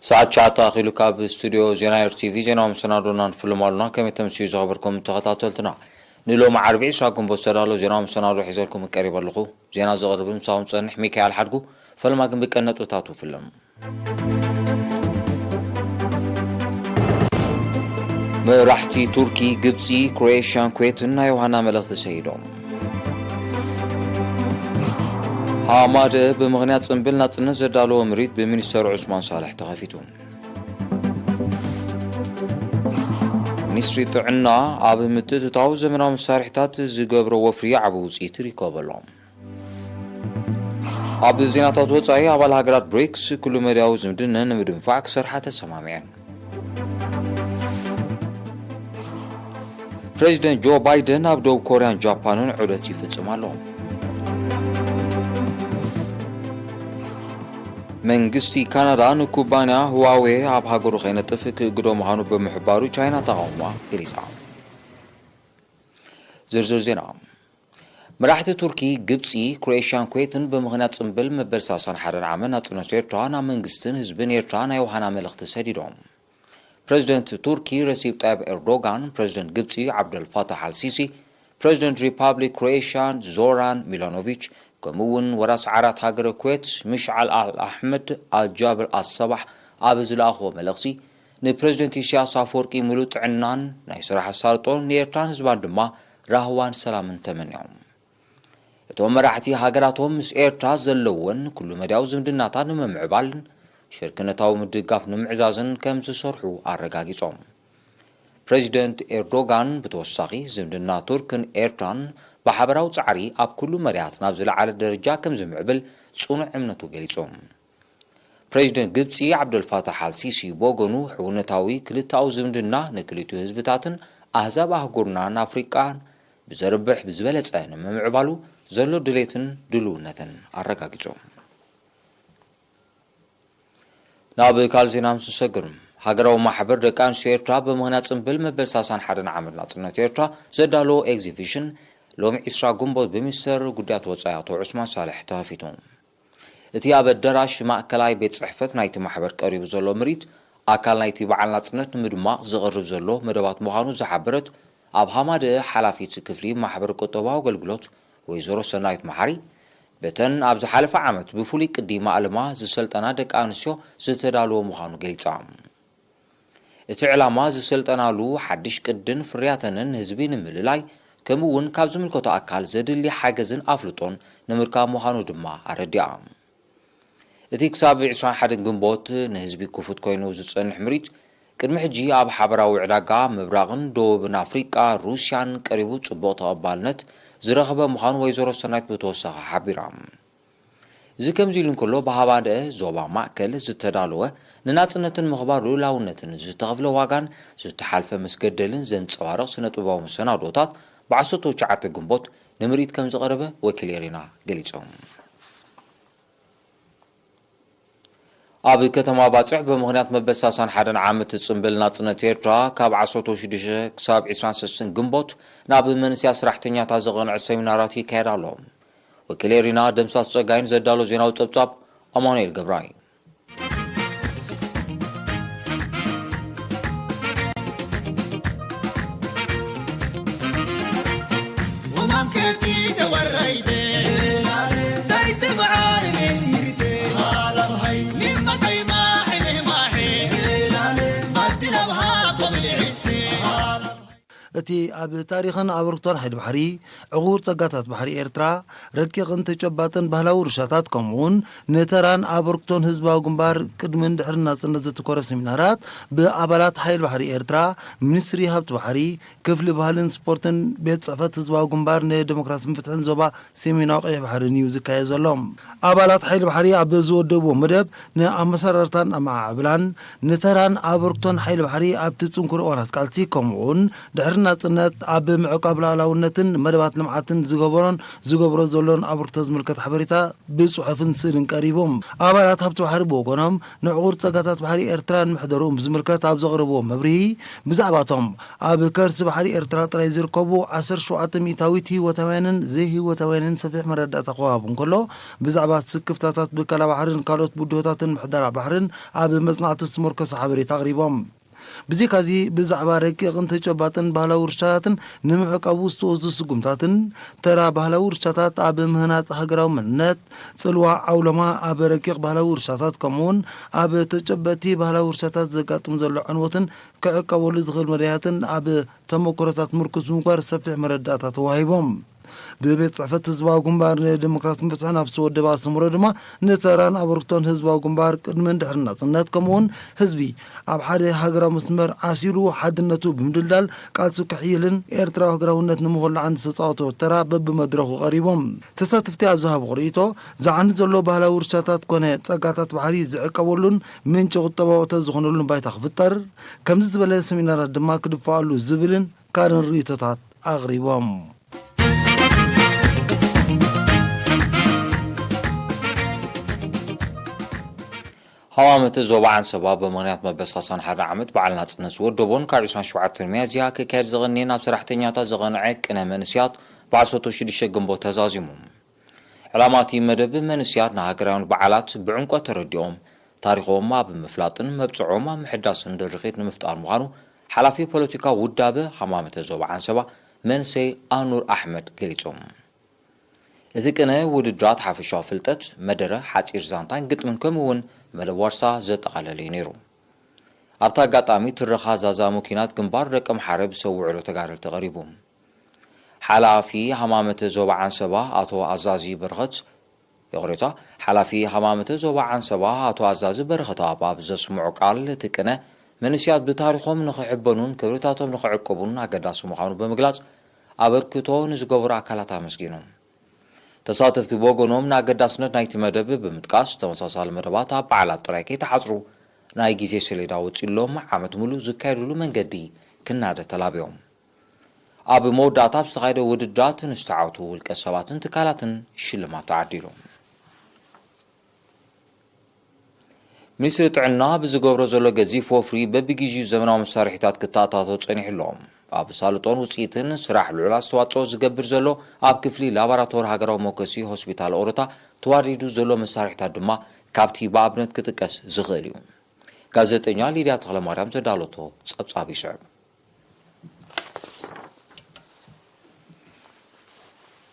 ሰዓት ትሽዓተ ኣኺሉ ካብ ስቱድዮ ዜና ኤር ቲቪ ዜናዊ መሰናዶና ንፍልም ኣሉና። ከመይ ተምስዩ ዝኸበርኩም ተኸታተልትና፣ ንሎሚ ዓርቢ ዕስራ ግንቦት ዝተዳሎ ዜናዊ መሰናዶ ሒዘልኩም ቀሪበ ኣለኹ። ዜና ዘቕርብ ምሳኹም ዝጸንሕ ሚካኤል ሓድጉ። ፈለማ ግን ብቀን ነጥብታቱ ፍልም። መራሕቲ ቱርኪ፣ ግብጺ፣ ክሮኤሽያን ኩዌትን ናይ ዮሃና መልእኽቲ ሰይዶም። ሃማደ ብምኽንያት ጽምብል ናጽነት ዘዳለዎ ምሪት ብሚኒስተር ዑስማን ሳልሕ ተኸፊቱ። ሚኒስትሪ ጥዕና ኣብ ምትእትታው ዘመናዊ መሳርሒታት ዝገብሮ ወፍሪ ዓቢ ውጽኢት ይርከበሎም። ኣብ ዜናታት ወጻኢ፣ ኣባል ሃገራት ብሪክስ ኩሉ መዳያዊ ዝምድነን ንምድንፋዕ ክሰርሓ ተሰማሚዐን። ፕሬዚደንት ጆ ባይደን ኣብ ደቡብ ኮርያን ጃፓንን ዑደት ይፍጽም ኣሎ። መንግስቲ ካናዳ ንኩባንያ ህዋዌ ኣብ ሃገሩ ከይነጥፍ ክእግዶ ምዃኑ ብምሕባሩ ቻይና ተቓውሞኣ ገሊጻ። ዝርዝር ዜና። መራሕቲ ቱርኪ፣ ግብጺ፣ ክሮኤሽያን ኩዌትን ብምኽንያት ጽምብል መበል ሰላሳን ሓደን ዓመት ናጽነት ኤርትራ ናብ መንግስትን ህዝብን ኤርትራ ናይ ዮሃና መልእኽቲ ሰዲዶም። ፕረዚደንት ቱርኪ ረሲብ ጣይብ ኤርዶጋን፣ ፕረዚደንት ግብጺ ዓብደል ፋታሕ ኣልሲሲ፣ ፕረዚደንት ሪፓብሊክ ክሮኤሽያ ዞራን ሚላኖቪች፣ ከምኡ እውን ወራስ ዓራት ሃገረ ኩዌት ምሽዓል ኣል ኣሕመድ ኣልጃብር ኣሰባሕ ኣብ ዝለኣኽዎ መልእኽቲ፣ ንፕረዚደንት ኢሳያስ ኣፈወርቂ ምሉእ ጥዕናን ናይ ስራሕ ኣሳልጦን ንኤርትራን ህዝባን ድማ ራህዋን ሰላምን ተመንዮም። እቶም መራሕቲ ሃገራቶም ምስ ኤርትራ ዘለወን ኩሉ መዳያዊ ዝምድናታት ንምምዕባልን ሽርክነታዊ ምድጋፍ ንምዕዛዝን ከም ዝሰርሑ ኣረጋጊጾም። ፕረዚደንት ኤርዶጋን ብተወሳኺ ዝምድና ቱርክን ኤርትራን ብሓበራዊ ጻዕሪ ኣብ ኩሉ መዳያት ናብ ዝለዓለ ደረጃ ከም ዝምዕብል ጽኑዕ እምነቱ ገሊጹ። ፕረዚደንት ግብጺ ዓብደልፋታሕ ኣልሲሲ ብወገኑ፣ ሕውነታዊ ክልተኣዊ ዝምድና ንክልቲኡ ህዝብታትን ኣህዛብ ኣህጉርናን ኣፍሪቃን ብዘርብሕ ብዝበለጸ ንምምዕባሉ ዘሎ ድሌትን ድልውነትን ኣረጋጊጹ። ናብ ካልእ ዜና ምስ ንሰግር፣ ሃገራዊ ማሕበር ደቂ ኣንስትዮ ኤርትራ ብምኽንያት ጽምብል መበል ሰላሳን ሓደን ዓመት ናጽነት ኤርትራ ዘዳለዎ ኤግዚቢሽን ሎሚ ዕስራ ግንቦት ብሚኒስተር ጉዳያት ወጻኢ ኣቶ ዑስማን ሳልሕ ተኸፊቱ። እቲ ኣብ ኣዳራሽ ማእከላይ ቤት ጽሕፈት ናይቲ ማሕበር ቀሪቡ ዘሎ ምርኢት፣ ኣካል ናይቲ በዓል ናጽነት ንምድማቕ ዝቐርብ ዘሎ መደባት ምዃኑ ዝሓበረት ኣብ ሃማደአ ሓላፊት ክፍሊ ማሕበር ቁጠባዊ ኣገልግሎት ወይዘሮ ሰናይት መሓሪ፣ በተን ኣብ ዝሓለፈ ዓመት ብፍሉይ ቅዲ ማእለማ ዝሰልጠና ደቂ ኣንስትዮ ዝተዳለወ ምዃኑ ገሊጻ። እቲ ዕላማ ዝሰልጠናሉ ሓድሽ ቅድን ፍርያተንን ንህዝቢ ንምልላይ፣ ከምኡ እውን ካብ ዝምልከቶ ኣካል ዘድሊ ሓገዝን ኣፍልጦን ንምርካብ ምዃኑ ድማ ኣረዲኣ። እቲ ክሳብ ዕስራን ሓደን ግንቦት ንህዝቢ ክፉት ኮይኑ ዝጸንሕ ምርኢት፣ ቅድሚ ሕጂ ኣብ ሓበራዊ ዕዳጋ ምብራቕን ደቡብን ኣፍሪቃ፣ ሩስያን ቀሪቡ ጽቡቕ ተቐባልነት ዝረኸበ ምዃኑ ወይዘሮ ሰናይት ብተወሳኺ ሓቢራ። እዚ ከምዚ ኢሉ እንከሎ፣ ብሃማደአ ዞባ ማእከል ዝተዳለወ ንናጽነትን ምኽባር ልኡላውነትን ዝተኸፍለ ዋጋን ዝተሓልፈ መስገደልን ዘንጸባርቕ ስነ-ጥበባዊ መሰናዶታት ብዓሰርተ ትሽዓተ ግንቦት ንምርኢት ከም ዝቐረበ ወኪል ኤሪና ገሊጾም። ኣብ ከተማ ባጽዕ ብምኽንያት መበል ሰላሳን ሓደን ዓመት ጽምብል ናጽነት ኤርትራ ካብ ዓሰርተ ሽዱሽተ ክሳብ ዕስራን ሰለስተን ግንቦት ናብ መንእሰያት ሰራሕተኛታት ዘቐንዐ ሰሚናራት ይካየድ ኣሎ። ወኪል ኤሪና ደምሳስ ጸጋይን ዘዳሎ ዜናዊ ጸብጻብ ኣማኑኤል ገብራይ። እቲ ኣብ ታሪኽን ኣበርክቶን ሓይሊ ባሕሪ፣ ዕቑር ጸጋታት ባሕሪ ኤርትራ፣ ረቂቕን ተጨባጥን ባህላዊ ውርሻታት፣ ከምኡውን ንተራን ኣበርክቶን ህዝባዊ ግንባር ቅድምን ድሕርን ናጽነት ዘተኮረ ሰሚናራት ብኣባላት ሓይሊ ባሕሪ ኤርትራ፣ ሚኒስትሪ ሃብቲ ባሕሪ፣ ክፍሊ ባህልን ስፖርትን ቤት ጽሕፈት ህዝባዊ ግንባር ንደሞክራስን ፍትሕን ዞባ ሰሜናዊ ቀይሕ ባሕርን እዩ ዝካየድ ዘሎ። ኣባላት ሓይሊ ባሕሪ ኣብ ዝወደብዎ መደብ ንኣመሰራርታን ኣመዓዕብላን ንተራን ኣበርክቶን ሓይሊ ባሕሪ ኣብቲ ጽንኩር እዋናት ቃልሲ ከምኡውን ድሕሪ ናጽነት ኣብ ምዕቃብ ሉዓላውነትን መደባት ልምዓትን ዝገበሮን ዝገብሮ ዘሎን ኣበርክቶ ዝምልከት ሓበሬታ ብጽሑፍን ስእልን ቀሪቦም። ኣባላት ሃብቲ ባሕሪ ብወገኖም ንዕቑር ጸጋታት ባሕሪ ኤርትራን ምሕደርኡን ብዝምልከት ኣብ ዘቕረብዎ መብርሂ፣ ብዛዕባቶም ኣብ ከርሲ ባሕሪ ኤርትራ ጥራይ ዝርከቡ ዓሰርተ ሸውዓተ ሚእታዊት ህይወታውያንን ዘይህይወታውያንን ሰፊሕ መረዳእታ ክወሃብ እንከሎ፣ ብዛዕባ ስክፍታታት ብከላ ባሕርን ካልኦት ብድሆታትን ምሕደራ ባሕርን ኣብ መጽናዕቲ ዝተመርኮሰ ሓበሬታ ኣቕሪቦም። ብዘይካዚ፣ ብዛዕባ ረቂቕን ተጨባጥን ባህላዊ ውርሻታትን ንምዕቃቡ ዝተወስዱ ስጉምታትን፣ ተራ ባህላዊ ውርሻታት ኣብ ምህናጽ ሃገራዊ መንነት፣ ጽልዋ ዓውሎማ ኣብ ረቂቕ ባህላዊ ውርሻታት፣ ከምኡውን ኣብ ተጨበጥቲ ባህላዊ ውርሻታት ዘጋጥም ዘሎ ዕንወትን ክዕቀበሉ ዝኽእል መዳያትን ኣብ ተመክሮታት ምርኩስ ብምግባር ሰፊሕ መረዳእታ ተዋሂቦም። ብቤት ጽሕፈት ህዝባዊ ግንባር ንዲሞክራስን ፍትሕን ኣብ ዝተወደበ ኣስተምህሮ ድማ፣ ንተራን ኣበርክቶን ህዝባዊ ግንባር ቅድምን ድሕሪ ናጽነት፣ ከምኡውን ህዝቢ ኣብ ሓደ ሃገራዊ መስመር ዓሲሉ ሓድነቱ ብምድልዳል ቃልሱ ክሕይልን ኤርትራዊ ሃገራውነት ንምኹላዕን ዝተጻወቶ ተራ በብመድረኹ ቀሪቦም። ተሳተፍቲ ኣብ ዝሃብዎ ርእይቶ፣ ዝዓኒ ዘሎ ባህላዊ ውርሻታት ኮነ ጸጋታት ባሕሪ ዝዕቀበሉን ምንጪ ቁጠባዊ እቶት ዝኾነሉን ባይታ ክፍጠር፣ ከምዚ ዝበለ ሰሚናራት ድማ ክድፋኣሉ ዝብልን ካልእን ርእይቶታት ኣቕሪቦም። ሃዋመተ ዞባ ዓንሰባ ብምኽንያት መበል ሰላሳን ሓደን ዓመት በዓል ናጽነት ዝወደቦን ካብ ዕስራን ሸውዓተን ሚያዝያ ክካየድ ዝቐነየን ኣብ ሰራሕተኛታት ዝቐንዐ ቅነ መንእስያት ብዓሰርተ ሽዱሽተ ግንቦት ተዛዚሙ። ዕላማ እቲ መደብ መንእስያት ንሃገራውያን በዓላት ብዕምቆት ተረዲኦም ታሪኾም ኣብ ምፍላጥን መብጽዖም ኣብ ምሕዳስን ድርኺት ንምፍጣር ምዃኑ ሓላፊ ፖለቲካ ውዳበ ሃማመተ ዞባ ዓንሰባ መንእሰይ ኣኑር ኣሕመድ ገሊጾም። እቲ ቅነ ውድድራት ሓፈሻዊ ፍልጠት፣ መደረ፣ ሓጺር ዛንታን ግጥምን ከምኡ እውን መደብ ዋርሳ ዘጠቓለለ እዩ ነይሩ። ኣብቲ ኣጋጣሚ ትረኻ ዛዛሙ ኲናት ግንባር ደቀምሓረ ብሰብ ውዕሎ ተጋደልቲ ቀሪቡ። ሓላፊ ሃማመተ ዞባ ዓንሰባ ኣቶ ኣዛዚ በረኸት፣ ይቕሬታ፣ ሓላፊ ሃማመተ ዞባ ዓንሰባ ኣቶ ኣዛዚ በረኸት ኣብ ዘስምዖ ቃል፣ እቲ ቅነ መንእስያት ብታሪኾም ንኽሕበኑን ክብርታቶም ንኽዕቅቡን ኣገዳሲ ምዃኑ ብምግላጽ፣ ኣበርክቶ ንዝገበሩ ኣካላት ኣመስጊኑ። ተሳተፍቲ ብወገኖም ንኣገዳስነት ናይቲ መደብ ብምጥቃስ፣ ተመሳሳሊ መደባት ኣብ በዓላት ጥራይ ከይተሓጽሩ ናይ ግዜ ሰሌዳ ወጺኡሎም ዓመት ሙሉእ ዝካየድሉ መንገዲ ክናደ ተላብዮም። ኣብ መወዳእታ ኣብ ዝተኻየደ ውድድራት ንዝተዓወቱ ውልቀ ሰባትን ትካላትን ሽልማት ተዓዲሉ። ሚኒስትሪ ጥዕና ብዝገብሮ ዘሎ ገዚፍ ወፍሪ በብግዜኡ ዘመናዊ መሳርሒታት ክተኣታቶ ጸኒሑ ኣሎ። ኣብ ኣሳልጦን ውጽኢትን ስራሕ ልዑል ኣስተዋጽኦ ዝገብር ዘሎ ኣብ ክፍሊ ላቦራቶሪ ሃገራዊ መወከሲ ሆስፒታል ኦሮታ ተዋዲዱ ዘሎ መሳርሒታት ድማ ካብቲ ብኣብነት ክጥቀስ ዝኽእል እዩ። ጋዜጠኛ ሊድያ ተኽለማርያም ዘዳለቶ ጸብጻብ ይስዕብ።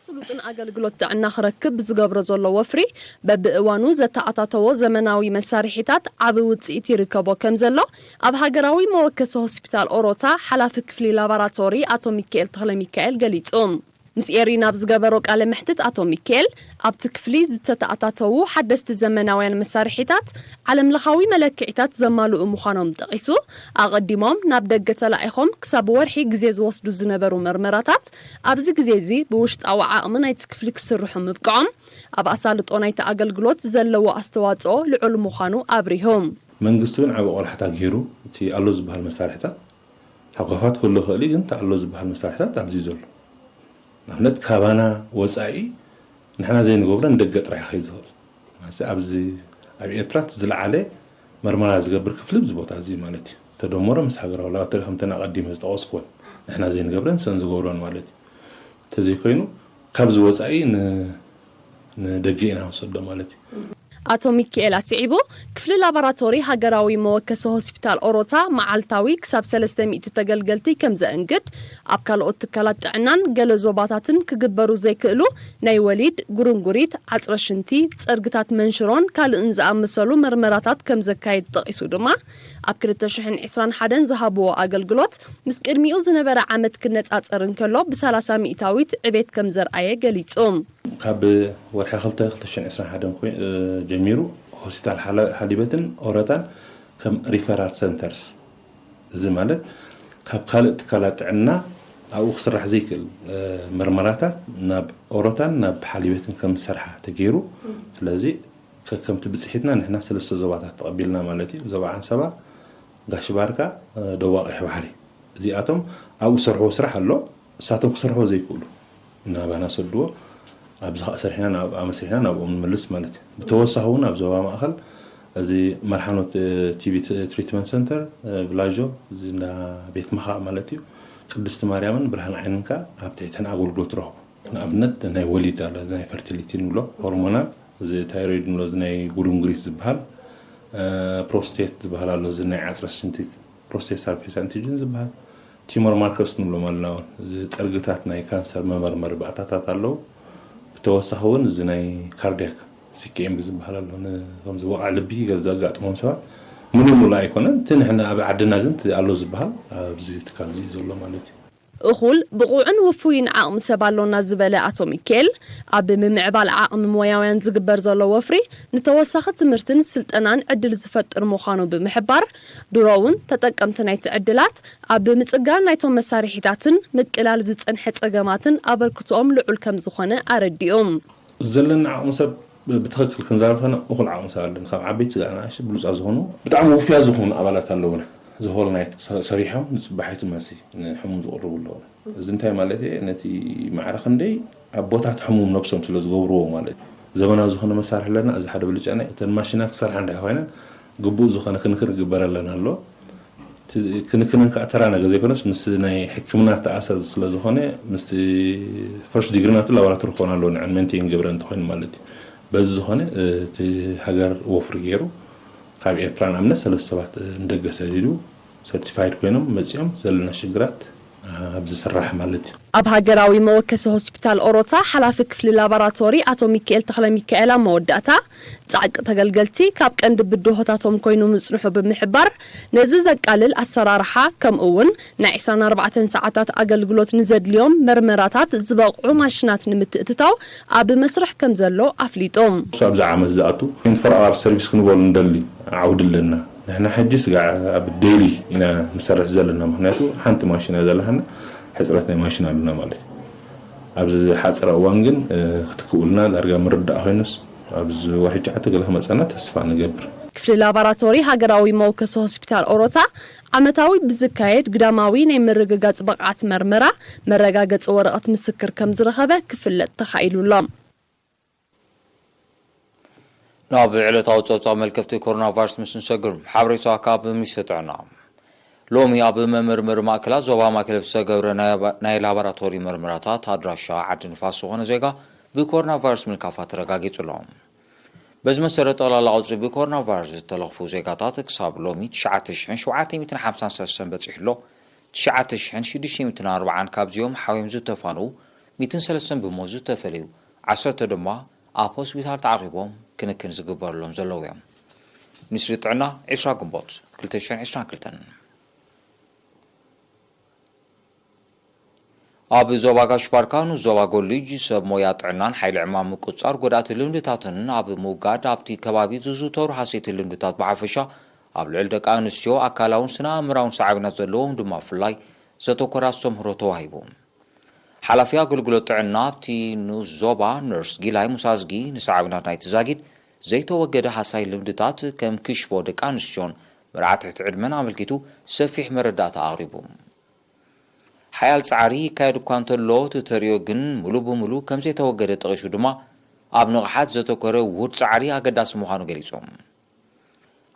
ስሉጥን ኣገልግሎት ጥዕና ክረክብ ብዝገብሮ ዘሎ ወፍሪ በብእዋኑ ዘተኣታተዎ ዘመናዊ መሳርሒታት ዓቢ ውጽኢት ይርከቦ ከም ዘሎ ኣብ ሃገራዊ መወከሲ ሆስፒታል ኦሮታ ሓላፊ ክፍሊ ላባራቶሪ ኣቶ ሚካኤል ተኽለ ሚካኤል ገሊጹ። ምስ ኤሪ ናብ ዝገበሮ ቃለ መሕትት ኣቶ ሚካኤል ኣብቲ ክፍሊ ዝተተኣታተዉ ሓደስቲ ዘመናውያን መሳርሒታት ዓለምለኻዊ መለክዒታት ዘማልኡ ምዃኖም ጠቒሱ፣ ኣቐዲሞም ናብ ደገ ተላኢኾም ክሳብ ወርሒ ግዜ ዝወስዱ ዝነበሩ መርመራታት ኣብዚ ግዜ እዚ ብውሽጣዊ ዓቕሚ ናይቲ ክፍሊ ክስርሑ ምብቅዖም ኣብ ኣሳልጦ ናይቲ ኣገልግሎት ዘለዎ ኣስተዋጽኦ ልዑል ምዃኑ ኣብሪሁ። መንግስቲ እውን ዓቢ ቆላሕታ ገይሩ እቲ ኣሎ ዝበሃል መሳርሒታት ሓጓፋት ክህሉ ይኽእል እዩ፣ ግን እቲ ኣሎ ዝበሃል መሳርሒታት ኣብዚ ዘሎ ንኣብነት ካባና ወጻኢ ንሕና ዘይንገብሮ ንደገ ጥራሕ ክኸይድ ዝኽእል። ማለትሲ ኣብዚ ኣብ ኤርትራ እቲ ዝለዓለ መርመራ ዝገብር ክፍሊ ኣብዚ ቦታ እዚ ማለት እዩ። ተደመሮ ምስ ሃገራዊ ላቦራቶሪ ከምተን ኣቐዲመ ዝጠቐስኩወን ንሕና ዘይንገብረን ሰን ዝገብሮን ማለት እዩ። እንተዘይኮይኑ ካብዚ ወጻኢ ን-፣ ንደገ ኢና ንወሰዶ ማለት እዩ። ኣቶ ሚካኤል ኣስዒቡ፣ ክፍሊ ላቦራቶሪ ሃገራዊ መወከሲ ሆስፒታል ኦሮታ መዓልታዊ ክሳብ ሰለስተ ሚእቲ ተገልገልቲ ከም ዘእንግድ፣ ኣብ ካልኦት ትካላት ጥዕናን ገለ ዞባታትን ክግበሩ ዘይክእሉ ናይ ወሊድ፣ ጉርንጉሪት፣ ዓጽረ ሽንቲ፣ ጸርግታት መንሽሮን ካልእን ዝኣመሰሉ መርመራታት ከም ዘካይድ ጠቒሱ ድማ፣ ኣብ ክልተ ሽሕን ዕስራን ሓደን ዝሃብዎ ኣገልግሎት ምስ ቅድሚኡ ዝነበረ ዓመት ክነጻጸር እንከሎ ብሰላሳ ሚእታዊት ዕቤት ከም ዘርኣየ ገሊጹ። ካብ ወርሒ ክልተ ክልተ ሽሕን ዕስራን ሓደን ኮይ-፣ እ፣ ጀሚሩ ሆስፒታል ሓለ-፣ ሓሊበትን ኦረታን ከም ሪፈራል ሰንተርስ፣ እዚ ማለት ካብ ካልእ ትካላት ጥዕና ኣብኡ ክስራሕ ዘይክእል፣ እ፣ መርመራታት ናብ ኦሮታን ናብ ሓሊበትን ከም ዝሰርሓ ተገይሩ። ስለዚ ከከምቲ ብጽሒትና ንሕና ሰለስተ ዞባታት ተቐቢልና ማለት እዩ። ዞባ ዓንሰባ፣ ጋሽ ባርካ፣ እ፣ ደቡብ ቀይሕ ባሕሪ። እዚኣቶም ኣብኡ ዝሰርሕዎ ስራሕ ኣሎ፣ እሳቶም ክሰርሕዎ ዘይክእሉ እናባና ሰድዎ፣ ኣብዚ ኸኣ ሰሪሕና ናብ ኣመስሪሕና ናብኦም ንመልስ ማለት እዩ። ብተወሳኺ እውን ኣብ ዞባ ማእኸል እዚ መርሓኖት ቲቪ ትሪትመንት ሰንተር ብላዦ፣ እዚ እንዳ ቤት ምኻእ ማለት እዩ፣ ቅድስቲ ማርያምን ብርሃን ዓይንን ከኣ ኣብ ትሕተን ኣገልግሎት ረኽቡ። ንኣብነት ናይ ወሊድ ኣሎ፣ እዚ ናይ ፈርቲሊቲ ንብሎ፣ ሆርሞናል፣ እዚ ታይሮይድ ንብሎ፣ እዚ ናይ ጉርምጉሪት ዝበሃል፣ ፕሮስቴት ዝበሃል ኣሎ፣ እዚ ናይ ዓፅረ ሽንቲ፣ ፕሮስቴት ሳርፌስ ኣንቲጅን ዝበሃል፣ ቲሞር ማርከርስ ንብሎም ኣለና እውን፣ እዚ ጸርግታት ናይ ካንሰር መመርመሪ ባእታታት ኣለዉ። ብተወሳኺ እውን እዚ ናይ ካርዲያክ ሲኬኤም ዝበሃል ኣሎ፣ ከምዚ ወቕዕ ልቢ ገለ ዘጋጥሞም ሰባት፣ ሙሉ ሙሉ ኣይኮነን፣ እቲ ንሕና ኣብ ዓድና ግን እቲ ኣሎ ዝበሃል ኣብዚ ትካል እዚ ዘሎ ማለት እዩ። እኹል፣ ብቑዕን ውፉይን ዓቕሚ ሰብ ኣሎና ዝበለ ኣቶ ሚካኤል፣ ኣብ ምምዕባል ዓቕሚ ሞያውያን ዝግበር ዘሎ ወፍሪ ንተወሳኺ ትምህርትን ስልጠናን ዕድል ዝፈጥር ምዃኑ ብምሕባር፣ ድሮ እውን ተጠቀምቲ ናይቲ ዕድላት ኣብ ምጽጋን ናይቶም መሳርሒታትን ምቅላል ዝጸንሐ ጸገማትን ኣበርክቶኦም ልዑል ከም ዝኾነ ኣረዲኡ። ዘለና ዓቕሚ ሰብ ብትኽክል ክንዛረብ ከለና እኹል ዓቕሚ ሰብ ኣለና። ካብ ዓበይቲ ስጋዕ ንኣሽቱ ብሉፃት ዝኾኑ ብጣዕሚ ውፍያት ዝኾኑ ኣባላት ኣለውና። ዝሆል ናይት ሰሪሖም ንፅባሒቱ መሲ ንሕሙም ዝቕርቡ ኣለውና። እዚ እንታይ ማለት እየ? ነቲ ማዕረ ክንደይ ኣብ ቦታት ሕሙም ነብሶም ስለ ዝገብርዎ ማለት እዩ። ዘመናዊ ዝኾነ መሳርሒ ኣለና። እዚ ሓደ ብልጫ ናይ እተን ማሽናት ክሰርሓ እንዳ ኮይነን ግቡእ ዝኾነ ክንክን ክግበረለን ኣሎ። ክንክነን ከዓ ተራ ነገር ዘይኮነስ ምስ ናይ ሕክምና ተኣሳሰር ስለ ዝኾነ ምስ ፈርስት ዲግሪ ናቱ ላቦራቶሪ ክኾን ኣለዎ ንዕን ሜንቴን ገብረ እንተኾይኑ ማለት እዩ። በዚ ዝኾነ እቲ ሃገር ወፍሪ ገይሩ ካብ ኤርትራ ንኣብነት ሰለስተ ሰባት ንደገ ሰዲዱ ሰርቲፋይድ ኮይኖም መፂኦም ዘለና ሽግራት ኣብ ዝስራሕ ማለት እዩ። ኣብ ሃገራዊ መወከሲ ሆስፒታል ኦሮታ ሓላፊ ክፍሊ ላባራቶሪ ኣቶ ሚካኤል ተኽለሚካኤል ኣብ መወዳእታ ጻዕቂ ተገልገልቲ ካብ ቀንዲ ብድሆታቶም ኮይኑ ምጽንሑ ብምሕባር ነዚ ዘቃልል ኣሰራርሓ ከምኡ እውን ናይ ዕስራን ኣርባዕተን ሰዓታት ኣገልግሎት ንዘድልዮም መርመራታት ዝበቕዑ ማሽናት ንምትእትታው ኣብ መስርሕ ከም ዘሎ ኣፍሊጦም። ኣብዚ ዓመት ዝኣቱ ትዌንቲ ፎር ኣወር ሰርቪስ ክንበሉ ንደሊ ዓውዲ ኣለና። ንሕና ሕጂ ስጋዕ ኣብ ዴይሊ ኢና ንሰርሕ ዘለና፣ ምክንያቱ ሓንቲ ማሽን እያ ዘለሃና፣ ሕፅረት ናይ ማሽን ኣለና ማለት እዩ። ኣብዚ ሓፅረ እዋን ግን ክትክኡልና ዳርጋ ምርዳእ ኮይኑስ ኣብዚ ወርሒ ትሽዓተ ገለ ክመፀና ተስፋ ንገብር። ክፍሊ ላባራቶሪ ሃገራዊ መወከሲ ሆስፒታል ኦሮታ ዓመታዊ ብዝካየድ ግዳማዊ ናይ ምርግጋፅ ብቕዓት መርመራ መረጋገፂ ወረቐት ምስክር ከም ዝረኸበ ክፍለጥ ተኻኢሉ ኣሎ። ናብ ዕለታዊ ፀብፃብ መልከፍቲ ኮሮና ቫይረስ ምስ ንሰግር ሓበሬታ ካብ ሚኒስትሪ ጥዕና። ሎሚ ኣብ መመርመሪ ማእከላት ዞባ ማእከል ብዝተገብረ ናይ ላቦራቶሪ መርመራታት ኣድራሻ ዓዲ ንፋስ ዝኾነ ዜጋ ብኮሮና ቫይረስ ምልካፋ ተረጋጊጹ ኣሎ። በዚ መሰረት ጠቕላላ ቁጽሪ ብኮሮና ቫይረስ ዝተለኽፉ ዜጋታት ክሳብ ሎሚ ትሽዓተ ሽሕን ሸውዓተ ሚእትን ሓምሳን ሰለስተን በጺሑ ኣሎ። ትሽዓተ ሽሕን ሽዱሽተ ሚእትን ኣርባዓን ካብዚኦም ሓውዮም ዝተፋነዉ፣ ሚእትን ሰለስተን ብሞት ዝተፈለዩ፣ ዓሰርተ ድማ ኣብ ሆስፒታል ተዓቒቦም ክንክን ዝግበረሎም ዘለዉ እዮም። ሚኒስትሪ ጥዕና፣ ዕስራ ግንቦት ክልተ ሽሕን ዕስራን ክልተን። ኣብ ዞባ ጋሽ ባርካ ንኡስ ዞባ ጎልጅ ሰብ ሞያ ጥዕናን ሓይሊ ዕማም ምቁጽጻር ጎዳእቲ ልምድታትን ኣብ ምውጋድ ኣብቲ ከባቢ ዝዝውተሩ ሃሰይቲ ልምድታት ብሓፈሻ ኣብ ልዕሊ ደቂ ኣንስትዮ ኣካላውን ስነ ኣእምራውን ሳዕቤናት ዘለዎም ድማ ብፍላይ ዘተኮረ ኣስተምህሮ ተዋሂቡ። ሓላፊ ኣገልግሎት ጥዕና ኣብቲ ንኡስ ዞባ ነርስ ጊላይ ሙሳዝጊ ንሳዕቤናት ናይቲ ዛጊድ ዘይተወገደ ሃሳይ ልምድታት ከም ክሽቦ ደቂ ኣንስትዮን መርዓ ትሕቲ ዕድመን ኣመልኪቱ ሰፊሕ መረዳእታ ኣቕሪቡ። ሓያል ጻዕሪ ይካየድ እኳ እንተሎ እቲ ተርእዮ ግን ሙሉ ብሙሉ ከም ዘይተወገደ ጠቒሱ ድማ ኣብ ንቕሓት ዘተኮረ ውሁድ ጻዕሪ ኣገዳሲ ምዃኑ ገሊጹ።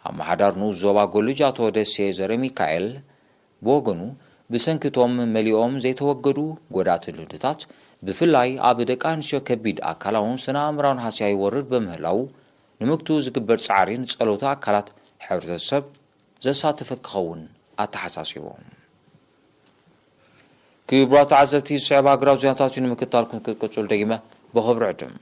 ኣመሓዳር ንኡስ ዞባ ጎልጅ ኣቶ ደሴ ዘረሚካኤል ብወገኑ ብሰንኪ እቶም መሊኦም ዘይተወገዱ ጎዳእቲ ልምድታት ብፍላይ ኣብ ደቂ ኣንስትዮ ከቢድ ኣካላውን ስነ ኣእምራውን ሃስያ ይወርድ ብምህላዉ ንምግትኡ ዝግበር ጻዕሪ ንጸለውቲ ኣካላት ሕብረተሰብ ዘሳተፈ ክኸውን ኣተሓሳሲቡ። ክቡራት ተዓዘብቲ ዝስዕብ ሃገራዊ ዜናታት እዩ ንምክትታልኩም ክትቅጽሉ ደጊመ ብኽብሪ ዕድም።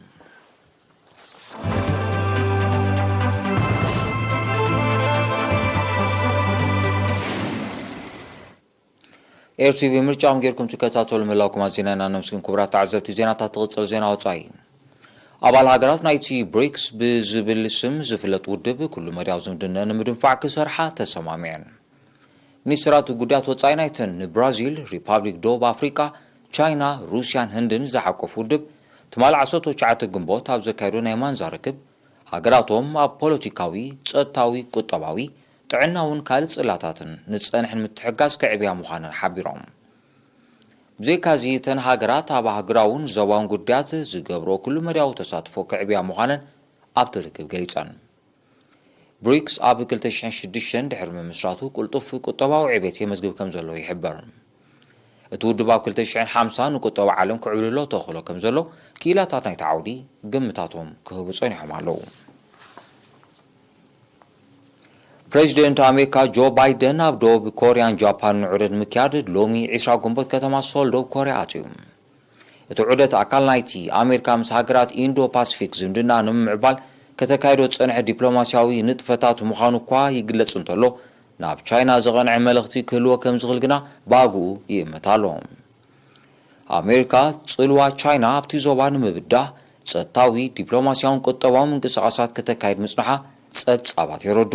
ኤርቲቪ ምርጫኹም ጌርኩም ትከታተሉ ምህላውኩም ኣዚና ኢና ነመስግን። ክቡራት ተዓዘብቲ ዜናታት ትቕጽል ዜና ወጻኢ። ኣባል ሃገራት ናይቲ ብሪክስ ብዝብል ስም ዝፍለጥ ውድብ ኩሉ መዳያዊ ዝምድና ንምድንፋዕ ክሰርሓ ተሰማሚዐን። ሚኒስትራት ጉዳያት ወጻኢ ናይተን ንብራዚል፣ ሪፓብሊክ ደቡብ ኣፍሪቃ፣ ቻይና፣ ሩስያን ህንድን ዝሓቆፍ ውድብ ትማሊ ዓሰርተ ትሽዓተ ግንቦት ኣብ ዘካየዶ ናይ ማንዛ ርክብ ሃገራቶም ኣብ ፖለቲካዊ፣ ጸጥታዊ፣ ቁጠባዊ፣ ጥዕናውን ካልእ ጽላታትን ንጸንሐን ምትሕጋዝ ከዕብያ ምዃነን ሓቢሮም። ብዘይካዚ፣ እተን ሃገራት ኣብ ኣህጉራውን ዞባውን ጉዳያት ዝገብሮ ኩሉ መዳያዊ ተሳትፎ ከዕብያ ምዃነን ኣብቲ ርክብ ገሊጸን። ብሪክስ ኣብ ክልተ ሽሕን ሽዱሽተን ድሕሪ ምምስራቱ ቅልጡፍ ቁጠባዊ ዕቤት የመዝግብ ከም ዘሎ ይሕበር። እቲ ውድብ ኣብ ክልተ ሽሕን ሓምሳን ንቁጠባ ዓለም ክዕብልሎ ተኽእሎ ከም ዘሎ ክኢላታት ናይቲ ዓውዲ ግምታቶም ክህቡ ጸኒሖም ኣለዉ። ፕሬዚደንት ኣሜሪካ ጆ ባይደን ኣብ ደቡብ ኮርያን ጃፓንን ዑደት ንምክያድ ሎሚ ዕስራ ግንቦት ከተማ ሶል ደቡብ ኮርያ ኣትዩ። እቲ ዑደት ኣካል ናይቲ ኣሜሪካ ምስ ሃገራት ኢንዶ ፓሲፊክ ዝምድና ንምምዕባል ከተካይዶ ዝጸንሐ ዲፕሎማስያዊ ንጥፈታት ምዃኑ እኳ ይግለጽ እንተሎ፣ ናብ ቻይና ዝቐንዐ መልእኽቲ ክህልዎ ከም ዝኽእል ግና ብኣግኡ ይእመት ኣሎ። ኣሜሪካ ጽልዋ ቻይና ኣብቲ ዞባ ንምብዳህ ጸጥታዊ፣ ዲፕሎማስያውን ቁጠባዊ ምንቅስቓሳት ከተካይድ ምጽንሓ ጸብጻባት የረዱ።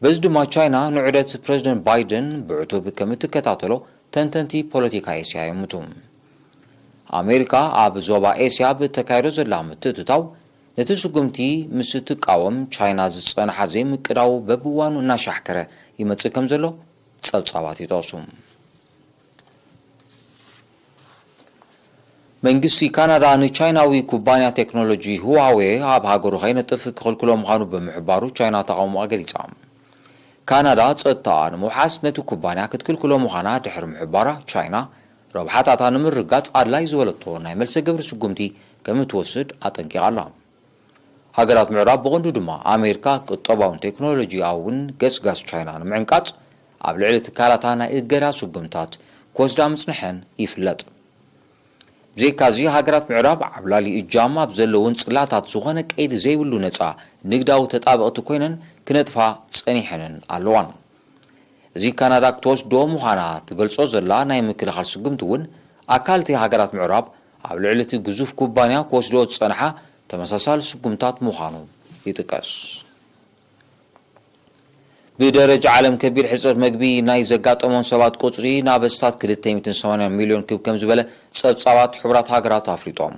በዚ ድማ ቻይና ንዑደት ፕረዚደንት ባይደን ብዕቱብ ከም እትከታተሎ ተንተንቲ ፖለቲካ ኤስያ ይእምቱ። ኣሜሪካ ኣብ ዞባ ኤስያ ብተካይዶ ዘላ ምትእትታው ነቲ ስጉምቲ ምስ እትቃወም፣ ቻይና ዝጸንሓ ዘይምቅዳው በብእዋኑ እናሻሕከረ ይመጽእ ከም ዘሎ ጸብጻባት ይጠቕሱ። መንግስቲ ካናዳ ንቻይናዊ ኩባንያ ቴክኖሎጂ ሁዋዌ ኣብ ሃገሩ ከይነጥፍ ክኽልክሎ ምዃኑ ብምሕባሩ፣ ቻይና ተቓውሞኣ ገሊጻ። ካናዳ ጸጥታኣ ንምውሓስ ነቲ ኩባንያ ክትክልክሎ ምዃና ድሕሪ ምሕባራ፣ ቻይና ረብሓታታ ንምርግጋጽ ኣድላይ ዝበለቶ ናይ መልሰ ግብሪ ስጉምቲ ከም እትወስድ ኣጠንቂቓ ኣላ። ሃገራት ምዕራብ ብቐንዱ ድማ ኣሜሪካ ቁጠባውን ቴክኖሎጂያውን ገስጋስ ቻይና ንምዕንቃጽ ኣብ ልዕሊ ትካላታ ናይ እገዳ ስጉምታት ክወስዳ ምጽንሐን ይፍለጥ። ብዘይካዚ፣ ሃገራት ምዕራብ ዓብላሊ እጃም ኣብ ዘለውን ጽላታት ዝኾነ ቀይዲ ዘይብሉ ነጻ ንግዳዊ ተጣበቕቲ ኮይነን ክነጥፋ ጸኒሐንን ኣለዋን። እዚ ካናዳ ክትወስዶ ምዃና ትገልጾ ዘላ ናይ ምክልኻል ስጉምቲ እውን ኣካል እቲ ሃገራት ምዕራብ ኣብ ልዕሊ እቲ ግዙፍ ኩባንያ ክወስዶ ዝጸንሓ ተመሳሳሊ ስጉምታት ምዃኑ ይጥቀስ። ብደረጃ ዓለም ከቢድ ሕጽረት መግቢ ናይ ዘጋጠሞም ሰባት ቁጽሪ ናብ ኣስታት ክልተ ሚእትን ሰማንያን ሚልዮን ክብ ከም ዝበለ ጸብጻባት ሕቡራት ሃገራት ኣፍሊጦም።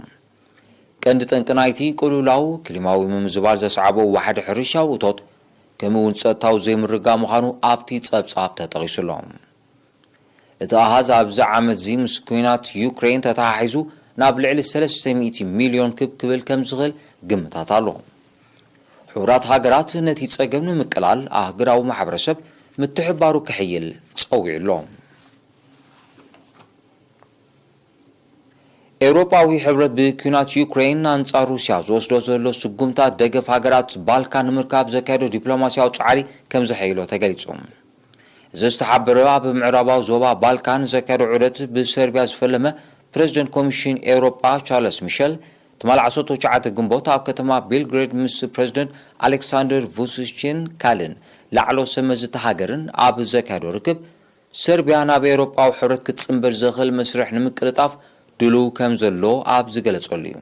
ቀንዲ ጠንቂ ናይቲ ቅልውላው ክሊማዊ ምምዝባል ዘስዓቦ ዋሕዲ ሕርሻዊ እቶት፣ ከምኡ እውን ጸጥታዊ ዘይምርግጋእ ምዃኑ ኣብቲ ጸብጻብ ተጠቒሱ ኣሎ። እቲ ኣሃዝ ኣብዚ ዓመት እዚ ምስ ኲናት ዩክሬን ተተሓሒዙ ናብ ልዕሊ ሰለስተ ሚእቲ ሚልዮን ክብ ክብል ከም ዝኽእል ግምታት ኣሎ። ሕቡራት ሃገራት ነቲ ጸገም ንምቅላል ኣህጉራዊ ማሕበረሰብ ምትሕባሩ ክሕይል ጸዊዑ ኣሎ። ኤውሮጳዊ ሕብረት ብኲናት ዩክሬን ኣንጻር ሩስያ ዝወስዶ ዘሎ ስጉምታት ደገፍ ሃገራት ባልካን ንምርካብ ዘካየዶ ዲፕሎማስያዊ ጻዕሪ ከም ዘሐይሎ ተገሊጹ። እዚ ዝተሓበረ ኣብ ምዕራባዊ ዞባ ባልካን ዘካየዶ ዑደት ብሰርቢያ ዝፈለመ ፕረዚደንት ኮሚሽን ኤውሮጳ ቻርለስ ሚሸል፣ ትማሊ ዓሰርተ ትሽዓተ ግንቦት ኣብ ከተማ ቤልግሬድ ምስ ፕረዚደንት ኣሌክሳንደር ቩሲችን ካልእን ላዕሎ ሰመዚ እታ ሃገርን ኣብ ዘካየዶ ርክብ፣ ሰርቢያ ናብ ኤውሮጳዊ ሕብረት ክትጽንበር ዘኽእል መስርሕ ንምቅልጣፍ ድሉው ከም ዘሎ ኣብ ዝገለጸሉ እዩ።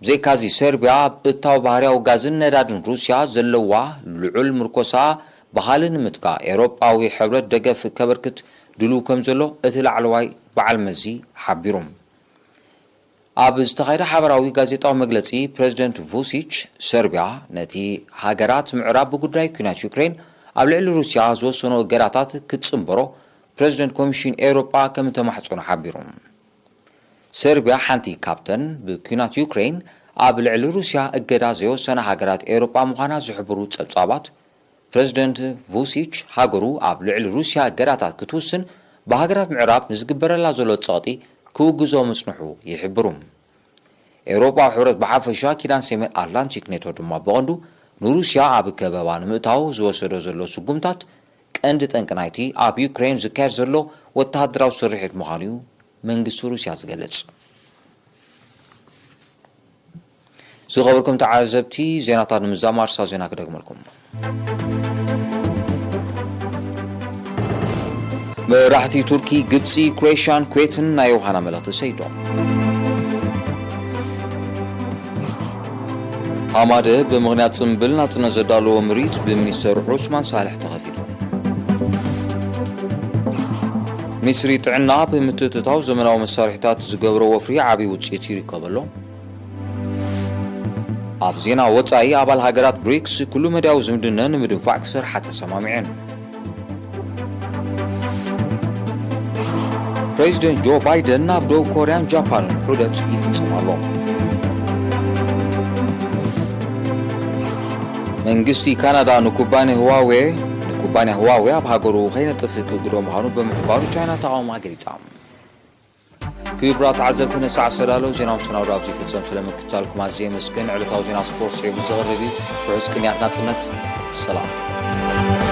ብዘይካዚ፣ ሰርቢያ ኣብ እታው ባህርያዊ ጋዝን ነዳድን ሩስያ ዘለዋ ልዑል ምርኮሳ ብኻሊ ንምጥቃ ኤውሮጳዊ ሕብረት ደገፍ ከበርክት ድሉው ከም ዘሎ እቲ ላዕለዋይ በዓል መዚ ሓቢሩ። ኣብ ዝተኻየደ ሓበራዊ ጋዜጣዊ መግለጺ፣ ፕረዚደንት ቩሲች፣ ሰርቢያ ነቲ ሃገራት ምዕራብ ብጉዳይ ኲናት ዩክሬን ኣብ ልዕሊ ሩስያ ዝወሰኖ እገዳታት ክትጽንበሮ ፕረዚደንት ኮሚሽን ኤውሮጳ ከም እተማሕጸኖ ሓቢሩ። ሰርቢያ ሓንቲ ካብተን ብኲናት ዩክሬን ኣብ ልዕሊ ሩስያ እገዳ ዘይወሰና ሃገራት ኤውሮጳ ምዃና ዝሕብሩ ጸብጻባት፣ ፕረዚደንት ቩሲች ሃገሩ ኣብ ልዕሊ ሩስያ እገዳታት ክትውስን ብሃገራት ምዕራብ ንዝግበረላ ዘሎ ጸቕጢ ክውግዞ ምጽንሑ ይሕብሩ። ኤውሮጳዊ ሕብረት ብሓፈሻ፣ ኪዳን ሰሜን ኣትላንቲክ ኔቶ ድማ ብቐንዱ ንሩስያ ኣብ ከበባ ንምእታው ዝወሰዶ ዘሎ ስጉምታት ቀንዲ ጠንቂ ናይቲ ኣብ ዩክሬን ዝካየድ ዘሎ ወተሃደራዊ ስርሒት ምዃኑ እዩ መንግስቲ ሩስያ ዝገልጽ። ዝኸበርኩም ተዓዘብቲ፣ ዜናታት ንምዛም ኣርእስታት ዜና ክደግመልኩም። መራሕቲ ቱርኪ፣ ግብጺ፣ ክሮኤሽያን ኩዌትን ናይ ዮሃና መልእኽቲ ሰይዶም። ሃማደ ብምኽንያት ጽምብል ናጽነት ዘዳለዎ ምርኢት ብሚኒስተር ዑስማን ሳልሕ ተኸፊቱ። ሚኒስትሪ ጥዕና ብምትእትታው ዘመናዊ መሳርሒታት ዝገብሮ ወፍሪ ዓብዪ ውጽኢት ይርከበሎ። ኣብ ዜና ወጻኢ፣ ኣባል ሃገራት ብሪክስ ኩሉ መዳያዊ ዝምድነን ንምድንፋዕ ክሰርሓ ተሰማሚዐን። ፕሬዚደንት ጆ ባይደን ናብ ደቡብ ኮርያን ጃፓንን ዑደት ይፍጽም ኣሎ። መንግስቲ ካናዳ ንኩባንያ ህዋዌ ንኩባንያ ህዋዌ ኣብ ሃገሩ ከይነጥፍ ክእግዶ ምዃኑ ብምሕባሩ፣ ቻይና ተቓውሞ ኣገሊጻ። ክቡራት ተዓዘብቲ፣ ነሳዕ ዝተዳለዉ ዜና ምስ ናውዶ ኣብዚ ይፍጸም። ስለ ምክትታልኩም ኣዝየ የመስግን። ዕለታዊ ዜና ስፖርት ስዒቡ ዝቐርብ እዩ። ርሑስ ቅንያት ናጽነት። ሰላም።